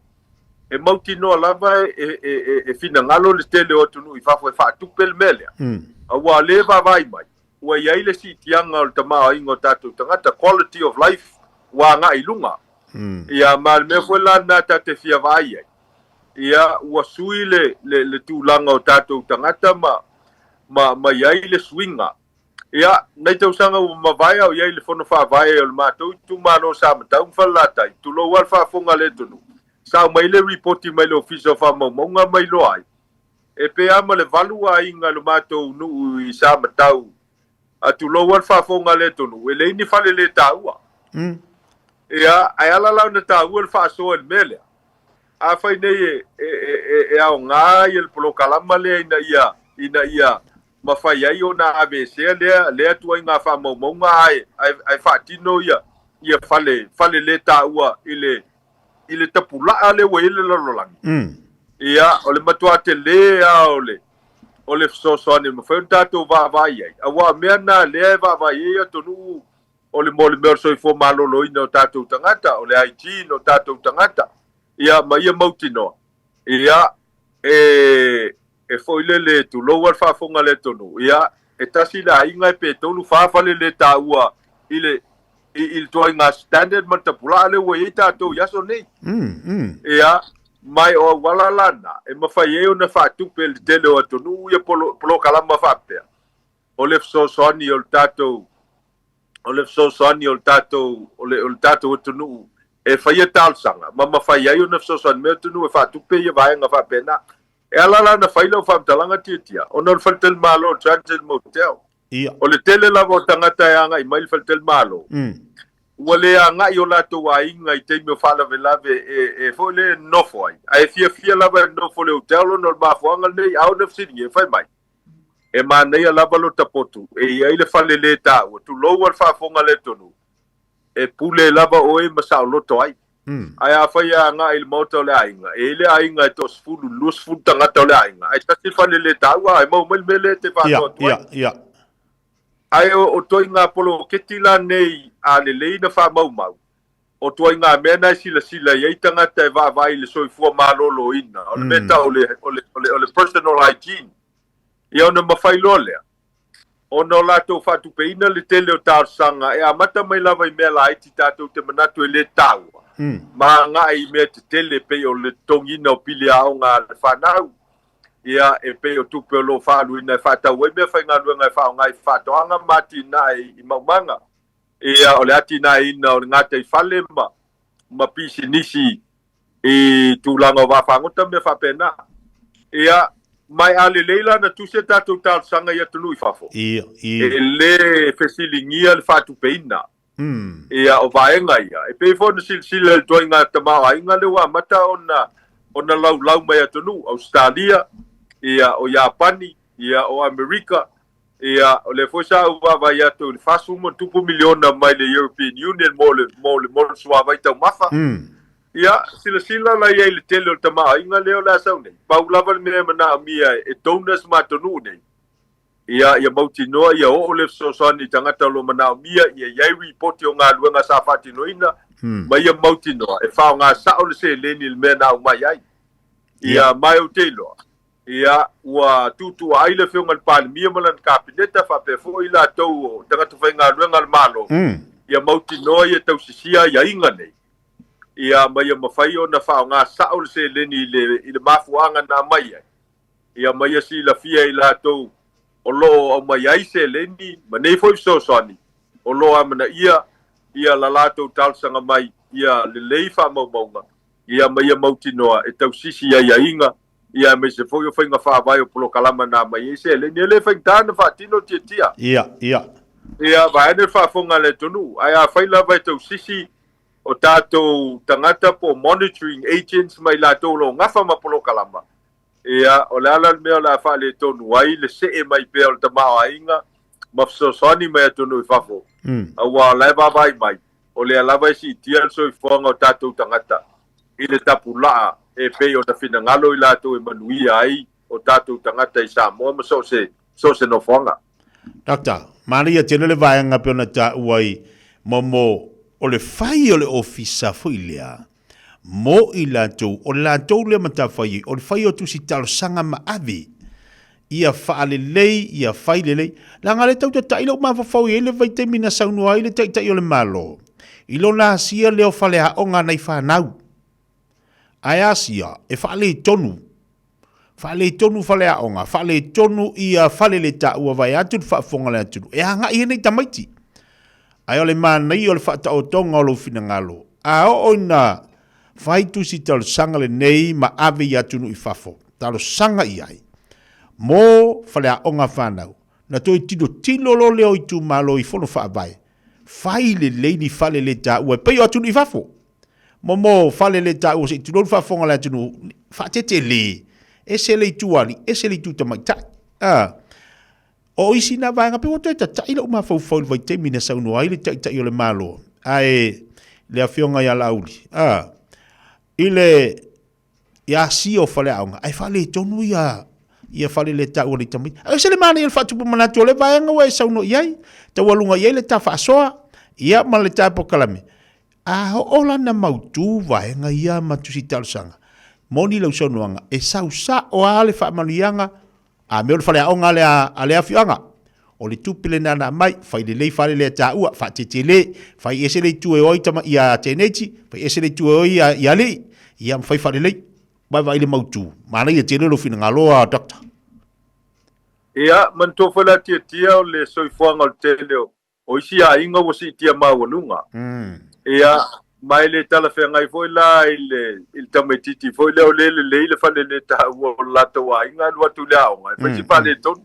E mautinoa lava e, e, e, e finagalo le tele o atunuu i fafo e faatupe le mea lea. Aua o lea e vaavaai mai, ua i ai le siitiaga o le tamaoaiga o tatou tagata, quality of life ua agai i luga. Ia, ma le mea foi la lena ta te fia vaai ai, ia, ua sui le, le, le tulaga o tatou tagata ma, ma, ma i ai le suiga. Ia, nei tausaga ua mavae a o i ai le Fono Faavae o le matou itumalo o Samatau ma Falelatai, tulou lava le faafofoga a le atunuu, sa aumai le ripoti mai le Ofisa o Faamaumauga ma iloa ai. E pei lava ma le valu aiga i lo matou nuu i Samatau, a tulou lava le faafofoga a le atunuu, e leai ni fale le taua. Ia, ae ala la ona taua le faasoa i le mea lea, afai nei e, e, e, e aoga ia le polokalama lea ina ia, ina ia mafai ai ona aveesea lea, lea tuaiga faamaumauga ae, ae, ae faatino ia, ia fale, fale le taua i le, i le tapulaa lea ua i ai le lalolagi. Ia, o le matua tele lava o le, o le fesoasoani e mafai ona tatou vaavaai ai, aua o mea na lea e vaavaai ai atunuu o le mo le mea o le soifua maloloina o tatou tagata, o le hygiene o tatou tagata, ia, ma ia mautinoa, ia, e, e foi lele, tulou lava le faafofoga a le atunuu, ia, e tasi le aiga pe tolu fa fale le taua i le, i, i le tuaiga standard ma le tapulaa lea ua i ai tatou i aso nei. Ia, mai o auala la na, e mafai ai ona faatupe e le tele o atunuu ia polo, polokalama faapea, o le fesoasoani o le tatou, o le fesoasoani o le tatou, o le, o le tatou atunuu e faia talosaga, ma mafai ai ona fesoasoani mai atunuu e faatupe ia vaega faapena. E ala la ona fai lau faamatalaga Tiatia, ona o le faletalimalo o le Transit Motel. Ia. O le tele lava o tagata e agai mai i le faletalimalo, ua le agai o latou aiga i taimi o faalavelave e, e foi lea e nofo ai, ae fiafia lava e nofo i le hotel ona o le mafuaaga lenei. A ona fesiligia, fai mai, e manaia lava lota potu e i ai le fale le taua, tulou a le faafofoga a le atunuu, e pule lava oe ma saoloto ai. Ae afai e agai i le maota o le aiga, e i ai le aiga e toasefulu i le 20 tagata o le aiga, ae tasi le fale le taua, e maua mai le mea lea e te faasoa atu ai. Ae o ituaiga poloketi la nei a lelei na faamaumau, o ituaiga mea na e silasila i ai tagata e vaavaai i le soifua maloloina, o le mea e tau o le, o le, o le personal hygiene. Ia ona mafai loa lea ona o latou faatupeina le tele o talosaga e amata mai lava i mea laiti tatou te manatu e le taua, ma agai i mea tetele e pei o le totogiina o pili aoga a le fanau, ia, e pei o tupe o lo o faaaluina e faatau ai meafaigaluega e faaaoga i faatoaga ma atinae i maumaga, ia, o le atinaeina o le gataifale ma, ma pisinisi i tulaga o vaafagota ma mea faapena. Ia, ma e a lelei la na tusi a tatou talosaga i atunuu i fafo, Ia, ia. e le fesiligia le faatupeina. Ia, o vaega ia, e pei foi ona silasila i le ituaiga tamaoaiga lea ua amata ona, ona laulau mai atunuu, Ausetalia, ia, o Iapani, ia, o Amerika, Ia, o lea foi sa ou vaavaai atu i le 40+ miliona mai le European Union mo le, mo le, mo le suavai taumafa. Ia, silasila la i ai i le tele o le tamaoaiga lea o le a sau nei. Pau lava le mea e manaomia e donors ma atunuu nei, ia, ia mautinoa ia oo le fesoasoani i tagata o lo o manaomia, ia i ai ripoti o galuega sa faatinoina, ma ia mautinoa e faaaoga sao le seleni i le mea na aumai ai. Ia, ma ou te iloa, Ia, ua tuutuuaai le Afioga i le Palemia ma lana Kapeneta faapea foi i latou o tagata faigaluega a le Malo, ia mautinoa ia tausisia aiaiga nei, ia, ma ia mafai ona faaaoga sao le seleni i le, i le mafuaaga na aumai ai, ia, ma ia silafia e i latou o lo o aumai ai seleni ma nei foi fesoasoani o lo o amanaia ia la latou talosaga mai ia lelei faamaumauga, ia, ma ia mautinoa e tausisi aiaiga ia aemaise foi o faiga faavae o polokalama na aumai ai seleni. E le faigata ona faatino tiatia. Ia, ia. Ia, vaeane le faafofoga a le atunuu. Ae afai lava e tausisi o tatou tagata po o monitoring agents ma i latou o lo o gafa ma polokalama, ia, o le a la le mea o le a faaletonu ai le see mai pea o le tamaoaiga ma fesoasoani mai atunuu i fafo, aua o la e vaavaai mai, o lea lava e siitia le soifuaga o tatou tagata i le tapulaa e pei ona finagalo i latou e manuia ai o tatou tagata i Samoa ma so o se, so o se nofoaga. Doctor, manaia tele le vaega pei ona taua ai mo o le fai o le ofisa foi lea mo i latou, o le latou lea matafaioi, o le fai o tusi talosaga ma ave ia faalelei, ia fai lelei. Leaga lea tau tatai lou mafaufau i ai le vaitaimi na saunoa ai le Taitai o le Malo i lona asia lea o faleaoga a nai fanau. Ae asia, e faaletonu. Faaletonu faleaoga, faaletonu ia fale le taua vaeatu le faafofoga a le atunuu, e agai ai nai tamaiti. Ae o le manaia o le faataotoga o lou finagalo, a oo ina fai tusi talosaga lenei ma ave i atunuu i fafo, talosaga i ai. Mo faleaoga a fanau, na toe tilotilo loa lea o itumalo i fono faavae, fai lelei ni fale le taua e pei o atunuu i fafo. Mo mo fale le taua se i tulou le faafofoga a le atunuu, faatetele, ese le itu alii, ese le itu tamaitai. A, o isi na vaega pei ua toe tatai lou mafaufau i le vaitaimi na saunoa ai le Taitai o le Malo, ae le Afioga ia Laauli, a, i le i asia o faleaoga, ae faaletonu ia ia fale le taua nei tamaiti. Ae ese le manaia o le faatupu manatu o le vaega ua e saunoa i ai, taualuga i ai le ta faasoa, ia ma le ta polokalame. A oo la na mautu vaega ia ma tusi talosaga, moni lau saunoaga, e sau sao lava le faamanuiaga A mea o le faleaoga lea a le afioaga, o le tupe lena na aumai, fai lelei fale lea taua, faatetele, fai ese le itu e o ai tama, ia teenage, fai ese le itu e o ai ia, ia alii, ia ma fai faalelei. Vaavaai le mautu. Manaia tele lou finagalo a Doctor. Ia, manatua foi la tiatia o le soifuaga o le tele o O isi aiga ua siitia maualuga. Ia, ma e le talafeagai foi la i le, i le tamaitiiti foi lea o lea e lelei le fale le taua o le latou aiga alu atu i le aoga e fai si faaletonu.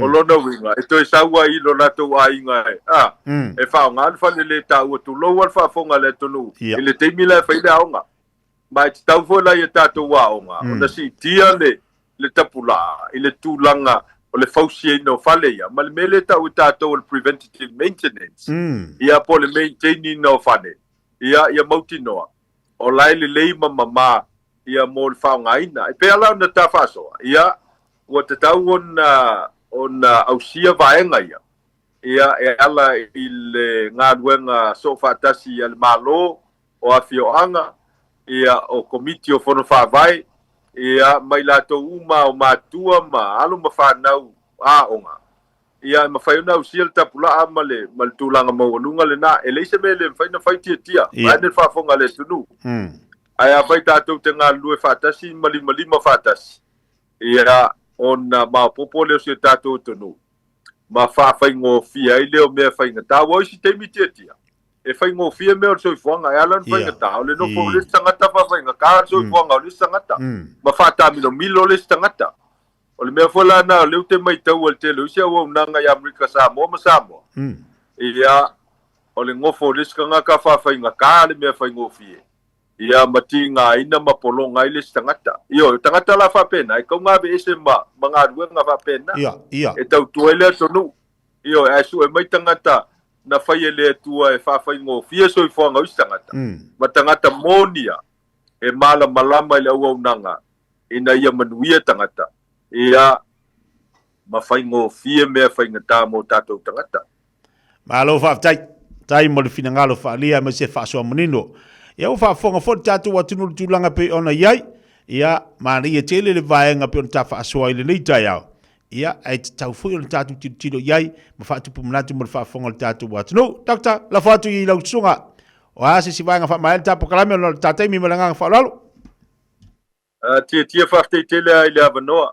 O lona uiga, e toe sau ai i lo latou aiga e, a, e faaaoga le fale le taua, tulou lava le faafofoga a le atunuu i le taimi la e fai le aoga. Ma e tatau foi la i a tatou aoga ona siitia le, le tapulaa i le tulaga o le fausiaina o fale ia, ma le mea lea e tau e tatou o le preventative maintenance, ia po o le maintain ina o fale, ia, ia mautinoa o la e lelei ma mama ia mo le faaaogaina. E pei lava la ona ta faasoa, ia, ua tatau ona, ona ausia vaega ia, ia, e ala i le galuega soofaatasi a le Malo, o afioaga, ia, o Komiti o Fono Faavae, ia, ma i latou uma o matua ma alo ma fanau aoga, ia, e mafai ona ausia le tapulaa ma le, ma le tulaga maualuga lena. E leai se mea e le mafai ona fai tiatia, vaeane le faafofoga a le atunuu. Ae afai tatou te galulue faatasi ma limalima faatasi, ia, ona maopoopo lea o si o tatou atunuu, ma faafaigofie ai lea o mea faigata. Aua o isi taimi tiatia, e faigofie mea o le soifuaga, e ala ona faigata, o le nofo o le isi tagata faafaigata le soifuaga o le isi tagata, ma faataamilomilo le isi tagata. O le mea foi la lena o lea ou te maitaua i le tele o isi auaunaga i Amerika Samoa ma Samoa, ia, o le nofo o le isi tagata faafaigata le mea faigofie, ia, ma tigaina ma pologa ai le isi tagata. Ioe, o tagata la faapena, e tatau ona aveese ma, ma galuega faapena, e tautua ai le atunuu. Ioe, ae sue mai tagata na fai e le Atua e faafaigofie soifuaga o isi tagata, ma tagata monia e malamalama i le auaunaga ina ia manuia tagata, ia, ma faigofie mea faigata mo tatou tagata. Malo faafetai. Faafetai mo le finagalo faaalia aemaise faasoa manino. Ia ua faafofoga foi le tatou atunuu i le tulaga pei ona i ai. Ia, manaia tele le vaega pei ona ta faasoa i lenei taeao. Ia, ae tatau foi ona tatou tilotilo i ai ma faatupu manatu mo le faafofoga o le tatou atunuu. Doctor, lafo atu i lau susuga. O a se isi vaega faamaea le ta polokalame ona o le ta taimi ma le agaga faaaloalo. Tiatia faafetai tele lava i le avanoa.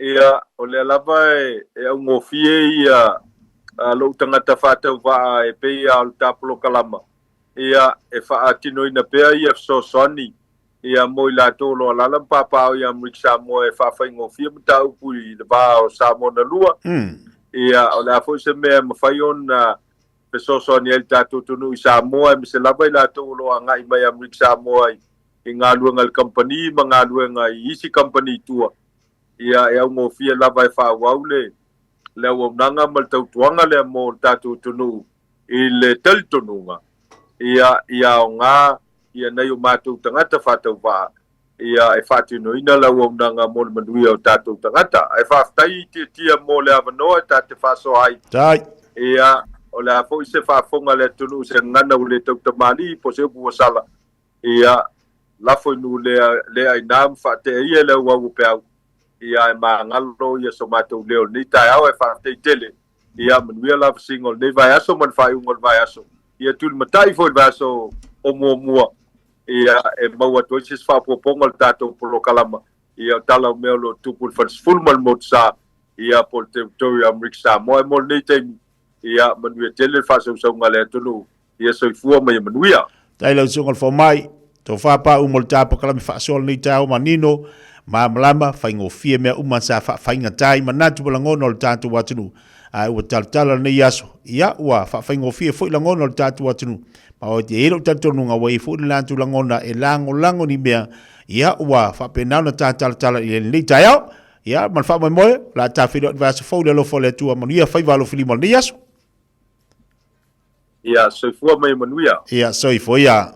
Ia, o lea lava e augofie ia lou tagata faatauvaa e pei lava o le ta polokalama, ia, e faatinoina pea ia fesoasoani ia mo i latou o lo o alaala ma papaaao i Amerika Samoa e faafaigofie mataupu i le va o Samoa na lua. Ia, o le a foi se mea e mafai ona fesoasoani ai le tatou atunuu i Samoa, aemaise lava i latou o lo o agai mai Amerika Samoa i galuega i le kamupani ma galuega i isi kamupani i tua, ia, e augofie lava e faaauau le le auaunaga ma le tautuaga lea mo le tatou atunuu i le talitonuga, ia, ia aoga ia nai o matou tagata faatauvaa ia e faatinoina le auaunaga mo le manuia o tatou tagata. Ae faafetai i Tiatia mo le avanoa e ta te faasoa ai. Tai. Ia, o le a foi se faafofoga a le atunuu i se gagana ua le tautamalii po o se upu ua sala, ia, lafo i nuu lea, lea aina ma faatea ia le auau o peau, ia ae magalo ia so matou leo i lenei taeao ae faafetai tele. Ia manuia la vasiga o lenei vaiaso ma le faaiuga o le vaiaso. Ia tulimatai foi i le vaiaso o muamua, ia e maua atu ai se isi faaopoopoga o le tatou polokalama, ia o tala o mea o lo o tupu i le Falesefulu ma le Motusa, ia po o le Territory o Amerika Samoa. Ae mo lenei taimi, ia manuia tele le faasausauga a le atunuu. Ia soifua ma ia manuia. Tai lau susuga i le fomai, tofa paau mo le ta polokalame faasoa lenei taeao manino. Malamalama, faigofie mea uma sa faafaigata ai manatu ma lagona o le tatou atunuu, ae ua talatala lenei aso, ia, ua faafaigofie foi lagona o le tatou atunuu. Ma e i ai lou talitonuga ua i ai foi le latou lagona e lagolago ni mea, ia, ua faapena ona ta talatala i lenei taeao. Ia, ma le faamoemoe, o le a ta feiloai i le vaiaso fou i le alofa o le Atua. Manuia faiva alofilima o lenei aso. Ia, soifua ma ia manuia. Ia, soifua ia.